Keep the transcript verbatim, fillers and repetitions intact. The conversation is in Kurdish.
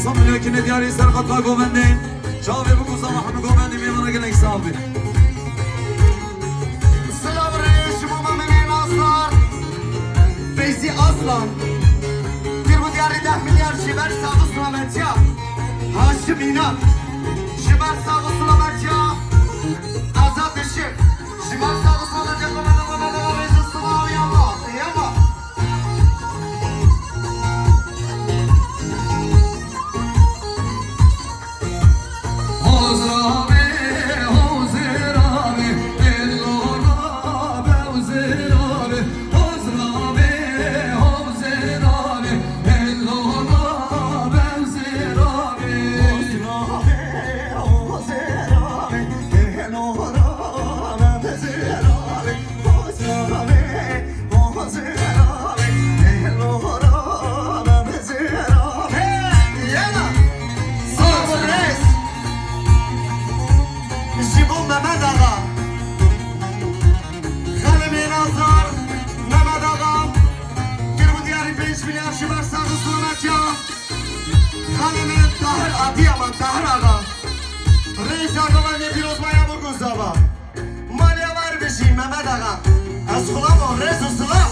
Samîlokine diyarî serqata govendê. Çavê biguza Mahmud govendê mêvana gelek sax bî. Silav rêz ji bo Memê Nazar. Feyzî Aslan. Kir bû diyarî deh milyar ji ber sax û silametiya. Haşim Înan. Ji ber sax û silametiya. Azad Işık. Ji ber sax û silametiya. Komanda, komanda, rêz û silav, yalla, yalla. Ji bo Mehmet Axa. Xelê Mênazar, Mehmet Axa. Kir bû diyarî pênc milyar ji ber sax û silametiya. Xelê me Tahir Adiyaman, Tahir Axa. Rêza govendê pîrozbaya biguza ba. Malê ewar bijî Mehmet Axa. Ez xulamon rêz û silav.